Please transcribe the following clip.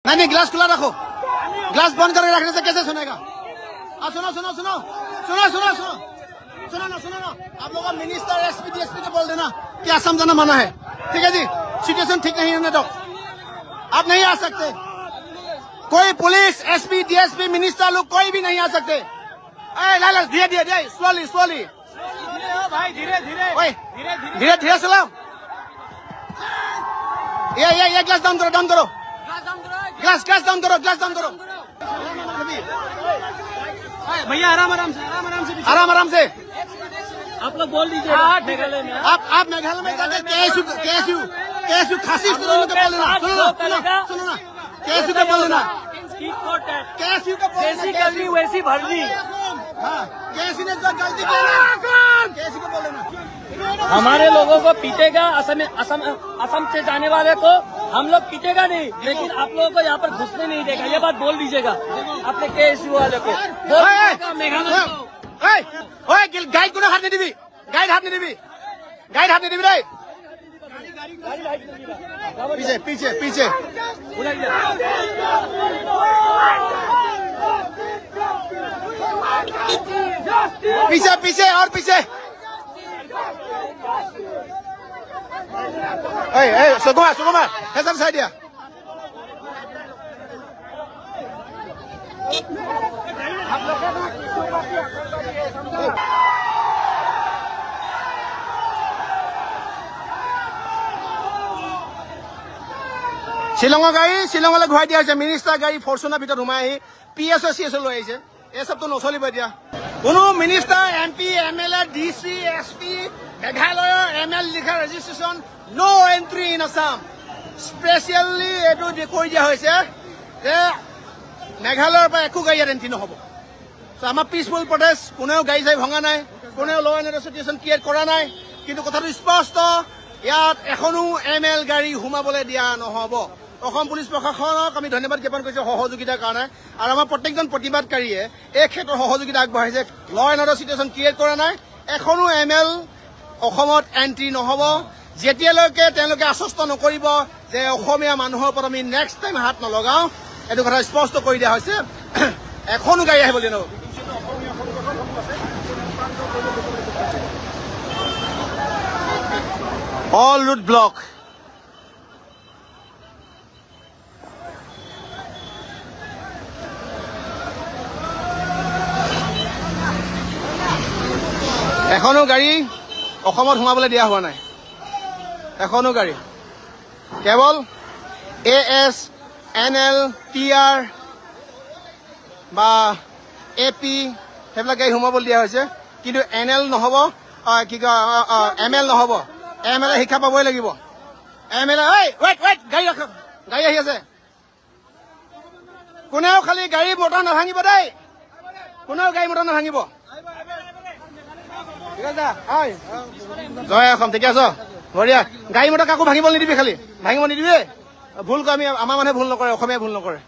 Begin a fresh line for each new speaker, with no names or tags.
नहीं नहीं, ग्लास खुला रखो। ग्लास बंद करके रखने से कैसे सुनेगा? हाँ, सुनो सुनो सुनो सुनो सुनो सुनो सुनो ना, सुनो ना। आप लोग मिनिस्टर, एसपी, डीएसपी को बोल देना कि असम जाना मना है। ठीक है जी? सिचुएशन ठीक नहीं होने दो। आप नहीं आ सकते। कोई पुलिस, एसपी, डीएसपी, मिनिस्टर लोग कोई भी नहीं आ सकते। ए ला ला, धीरे धीरे धीरे, स्लोली स्लोली।
भाई, धीरे धीरे।
ओए,
धीरे धीरे।
धीरे धीरे चलाओ। ये ग्लास डाउन करो, डाउन करो। ग्लास, ग्लास डाउन करो, ग्लास डाउन करो।
भैया, आराम आराम से, आराम आराम से।
आराम आराम से।
आप लोग बोल दीजिए मेघालय में।
आप मेघालय में जाकर केएसयू, केएसयू, केएसयू खासी स्टूडेंट को बोल देना। सुनो ना, सुनो, सुनो ना, केएसयू को बोल देना। केएसयू को बोल
जैसी
देना।
करनी वैसी भरनी।
हाँ, केएसयू ने जो गलती किया ना, केएसयू को बोल देना।
हमारे लोगों को पीटेगा। असम, असम, असम से जाने वाले को हम लोग पीटेगा नहीं, लेकिन आप लोगों को यहाँ पर घुसने नहीं देगा। ये बात बोल दीजिएगा अपने केएसयू वाले को, बोल दीजिएगा मेघालय को।
ओए, গাড়ীত কোনো হাত নিদিবি, গাড়ীত হাত নিদিবি, গাড়ীত হাত নিদিবি দেই। পিছে, পিছে, পিছে।
बुलाइए।
पीछे, पीछे और पीछे। এই এই, সুকুমাৰ, সুকুমাৰ, সেইজন চাই দিয়া। শ্বিলঙৰ গাড়ী শ্বিলঙলৈ ঘূৰাই দিয়া হৈছে। মিনিষ্টাৰ গাড়ী ফৰচুনাৰ ভিতৰত সোমাই আহি পি এছ চি এছ লৈ আহিছে। এই চবটো নচলিব এতিয়া। কোনো minister, MP, MLA, DC, SP, মেঘালয়ৰ এম এল লিখা registration, no entry in Assam. Specially এইটো কৰি দিয়া হৈছে যে মেঘালয়ৰ পৰা একো গাড়ী ইয়াত এণ্ট্ৰি নহ'ব। চ' আমাৰ পিচফুল প্ৰটেষ্ট, কোনেও গাড়ী চাড়ী ভঙা নাই, কোনেও law and order situation create কৰা নাই। কিন্তু কথাটো স্পষ্ট, ইয়াত এখনো এম এল গাড়ী সোমাবলৈ দিয়া নহ'ব। অসম পুলিচ প্ৰশাসনক আমি ধন্যবাদ জ্ঞাপন কৰিছোঁ সহযোগিতাৰ কাৰণে আৰু আমাৰ প্ৰত্যেকজন প্ৰতিবাদকাৰীয়ে এই ক্ষেত্ৰত সহযোগিতা আগবঢ়াইছে। Law and order situation create কৰা নাই। এখনো এম এল অসমত এণ্ট্ৰি নহ'ব, যেতিয়ালৈকে তেওঁলোকে আশ্বস্ত নকৰিব যে অসমীয়া মানুহৰ ওপৰত আমি নেক্সট টাইম হাত নলগাওঁ। এইটো কথা স্পষ্ট কৰি দিয়া হৈছে। এখনো গাড়ী আহিব দিয়া নহ'ব। All route block. এখনো গাড়ী অসমত সোমাবলৈ দিয়া হোৱা নাই, এখনো গাড়ী। কেৱল A S, N L, T R বা এ পি সেইবিলাক গাড়ী সোমাবলৈ দিয়া হৈছে। কিন্তু এন এল নহ'ব, কি কয়, এম এল নহ'ব। এম এল এ শিক্ষা পাবই লাগিব। এম এল এ, ঐ, ৱেইট ৱেইট, গাড়ী ৰাখক, গাড়ী আহি আছে। কোনেও খালি গাড়ী মটৰ নাভাঙিব দেই, কোনেও গাড়ী মটৰ নাভাঙিব। ঠিক আছে? জয় অসম। ঠিকে আছ? বঢ়িয়া। গাড়ী মটৰ কাকো ভাঙিব নিদিবি, খালি ভাঙিব নিদিবি। ভুল আমি, আমাৰ মানুহে ভুল নকৰে, অসমীয়াই ভুল নকৰে।